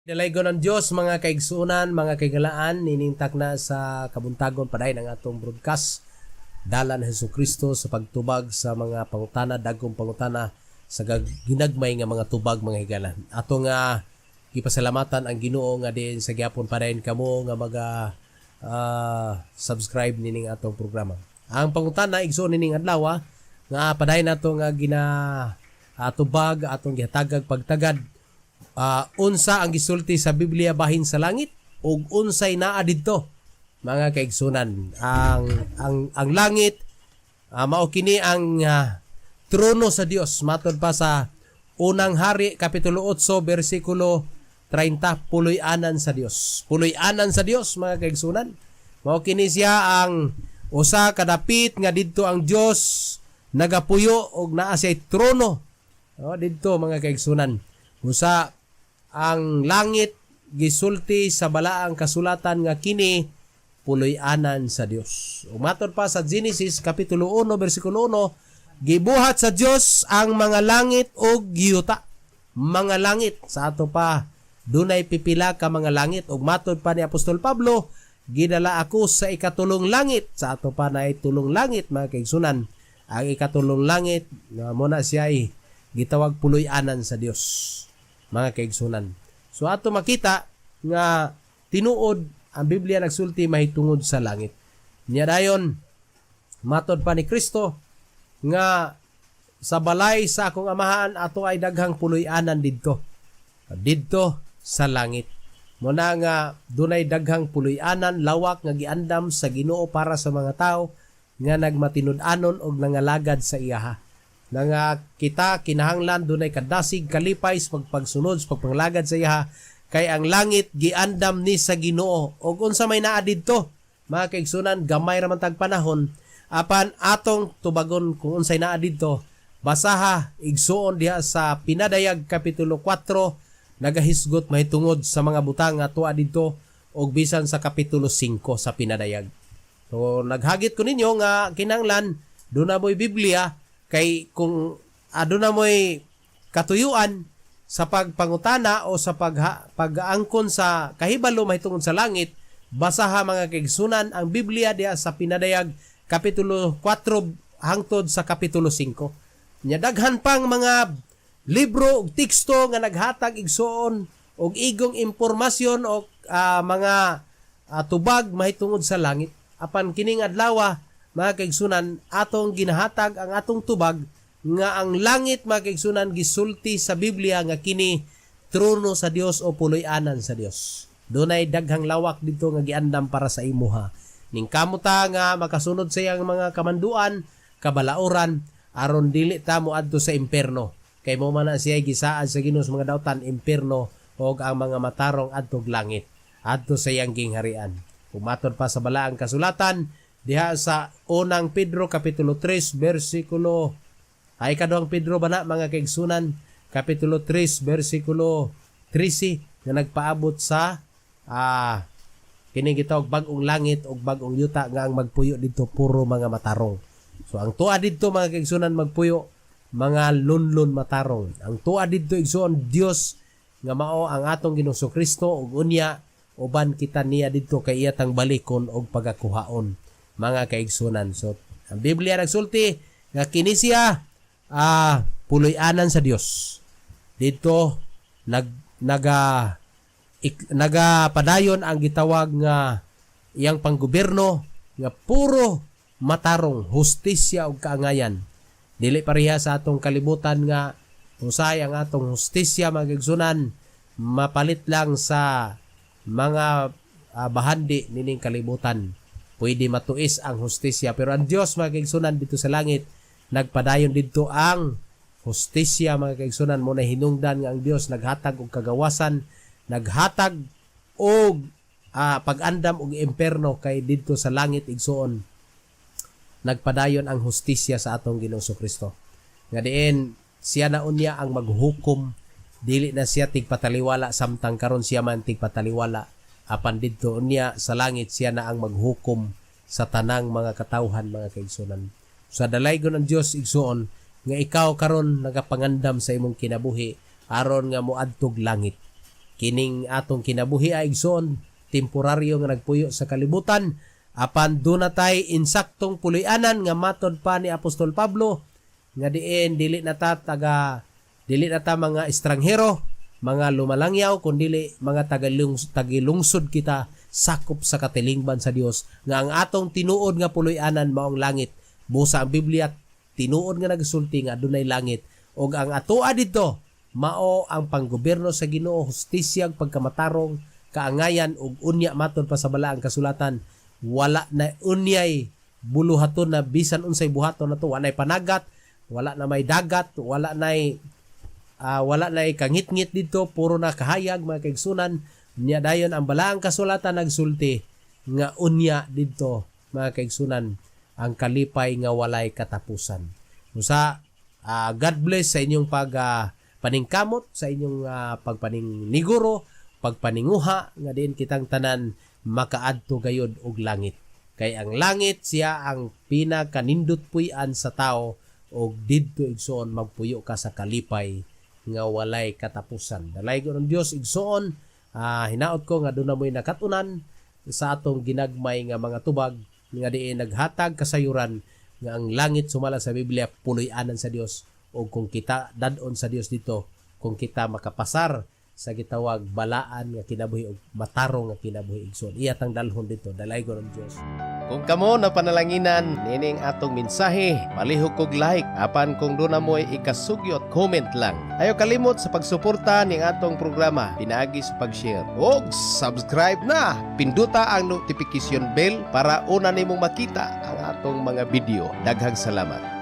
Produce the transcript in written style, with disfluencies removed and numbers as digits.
Dalaygon ang Dios, mga kaigsuonan, mga kahigalaan, nining takna sa kabuntagon, padayon ang atong broadcast, Dalan Hesus Kristo, sa pagtubag sa mga pangutana, dagkong pangutana sa ginagmay nga mga tubag, mga higala. Ato nga gipasalamatan ang Ginoo nga diin sa gyapon padayon kamo nga maga subscribe nining atong programa. Ang pangutana, igsoon, nining adlaw nga padayon nato nga gina tubag, atong gihatagag pagtagad, unsa ang gisulti sa Biblia bahin sa langit ug unsay naa didto, mga kaigsunan. Ang langit, mao kini ang trono sa Dios matod pa sa Unang Hari kapitulo 8 bersikulo 30, puloy-anan sa Dios. Puloy-anan sa Dios, mga kaigsunan. Mao kini siya ang usa ka dapit nga didto ang Dios nagapuyo og naa siya trono. Oh, didto, mga kaigsunan. Usa ang langit, gisulti sa Balaang Kasulatan nga kini puloy-anan sa Dios. Matod pa sa Genesis kapitulo 1 bersikulo 1, gibuhat sa Dios ang mga langit ug yuta. Mga langit, sa ato pa dunay pipila ka mga langit, ug matod pa ni Apostol Pablo, "Gidala ako sa ikatulong langit." Sa ato pa naay tulong langit, mga kaigsunan. Ang ikatulong langit nga mo na siya ay gitawag puloy-anan sa Dios, mga kaigsunan. So ato makita nga tinuod ang Biblia nagsulti mahitungod sa langit. Nya dayon, matod pa ni Kristo nga sa balay sa akong Amahan ato ay daghang puloy-anan didto. Didto sa langit. Muna nga dunay daghang puloy-anan, lawak nga giandam sa Ginoo para sa mga tao nga nagmatinud-anon og nangalagad sa iyaha. Na nga kita kinahanglan dunay kadasig, kalipay sa pagpagsunod sa pagpanglagad sa iyaha, kay ang langit giandam ni sa Ginoo. Og unsa may naa didto, mga kaigsunan, gamay ra man tag panahon, apan atong tubagon kung unsay naa didto. Basaha, igsuon, diha sa Pinadayag kapitulo 4, nagahisgot mahitungod sa mga butang nga tuwa didto, og bisan sa kapitulo 5 sa Pinadayag. So naghagit ko ninyo nga kinahanglan duna mo'y Biblia, kay kung aduna mo'y katuyuan sa pagpangutana o sa pag-angkon sa kahibalo mahitungod sa langit, basaha, mga kaigsunan, ang Biblia diha sa Pinadayag kapitulo 4 hangtod sa kapitulo 5. Nya daghan pang mga libro ug teksto nga naghatag, igsuon, og igong impormasyon o mga tubag mahitungod sa langit. Apan kining adlaw, mga kaigsunan, atong ginahatag ang atong tubag nga ang langit, mga kaigsunan, gisulti sa Biblia nga kini trono sa Dios o puloy-anan sa Dios. Dunay daghang lawak dito nga giandam para sa imuha. Ning kamuta nga makasunod sa iyang mga kamanduan, kabalaoran, aron dili ta mo adto sa imperno. Kay mo man na siya gisaad sa Ginoo sa mga dautan, imperno, og ang mga matarong adtog langit, adto sa iyang gingharian. Matod pa sa Balaang Kasulatan diha sa Unang Pedro kapitulo 3 bersikulo, ay, Ikaduhang Pedro ba na, mga kaigsunan, kapitulo 3 bersikulo 13, nga nagpaabot sa kini gitawag bag-ong langit ug bag-ong yuta nga ang magpuyo didto puro mga matarong. So ang tuwa didto, mga kaigsunan, magpuyo mga lunlun matarong. Ang tuwa didto, igsuon, Dios nga mao ang atong Ginoong Kristo, ug unya uban kita niya didto kay iya tang balikon og pagakuhaon, mga kaigsunan. So ang Biblia nagsulti nga kini siya puloy-anan sa Dios. Dito nagapadayon ang gitawag nga iyang panggobyerno nga puro matarong, hustisya ug kaangayan. Dili pareha sa atong kalibutan nga usay ang atong hustisya, mga kaigsunan, mapalit lang sa mga bahandi nining kalibutan. Pwede matuis ang hustisya, pero ang Dios, mga kaigsunan, dito sa langit nagpadayon didto ang hustisya, mga kaigsunan. Mo na hinungdan nga ang Dios naghatag og kagawasan, naghatag og pag-andam og imperno, kay didto sa langit, igsuon, nagpadayon ang hustisya sa atong Ginoong Kristo. Nga diin siya na unya ang maghukom, dili na siya tigpataliwala samtang karon siya man tigpataliwala, apan didto unya sa langit siya na ang maghukom sa tanang mga katawhan, mga kaigsunan. Sa dalaygon ang Dios, igsuon, nga ikaw karon nagapangandam sa imong kinabuhi aron nga moadtog langit. Kining atong kinabuhi ay, igsoon, temporaryo nga nagpuyo sa kalibutan, apan duna tay insaktong puloy-anan nga matod pa ni Apostol Pablo nga diin dili na ta mga estranghero, mga lumalangyaw, kundili mga tagilungsod kita, sakop sa katilingban sa Dios, nga ang atong tinuod nga puloy-anan maong langit. Busa ang Biblia tinuod nga nagsulti nga adunay langit ug ang atoa didto mao ang panggobyerno sa Ginoo, hustisya, pagkamatarong, kaangayan. Ug unya, matod pa sa Balaang Kasulatan, wala na unyay buluhaton na bisan unsay buhaton nato, walay panagat, wala na may dagat, wala na kangitngit dito, puro na kahayag, mga kaigsunan. Nya dayon ang Balaang Kasulatan nagsulti nga unya didto, mga kaigsunan, ang kalipay nga walay katapusan. Usa, God bless sa inyong pag paningkamot, sa inyong pagpaniniguro, pagpaninguha nga diin kitang tanan makaadto gayod og langit. Kay ang langit siya ang pinakanindot puy-an sa tao og didto, igsoon, magpuyo ka sa kalipay nga walay katapusan. Dalaygon ng Dios, igsoon, hinaot ko nga duna mo'y nakatunan sa atong ginagmay nga mga tubag nga diin naghatag kasayuran nga ang langit sumala sa Biblia puloy-anan sa Dios, o kung kita dad-on sa Dios dito kung kita makapasar sa gitawag balaan nga kinabuhi og matarong nga kinabuhi, igsoon. Iya tang dalhon dito. Dalaygon ang Dios. Kung kamo na panalanginan nining atong mensahe, palihog kog like, apan kung duna mo'y ikasugyot, comment lang. Ayaw kalimot sa pagsuporta ning atong programa pinaagi sa pag-share og subscribe na. Pinduta ang notification bell para una nimong makita ang atong mga video. Daghang salamat.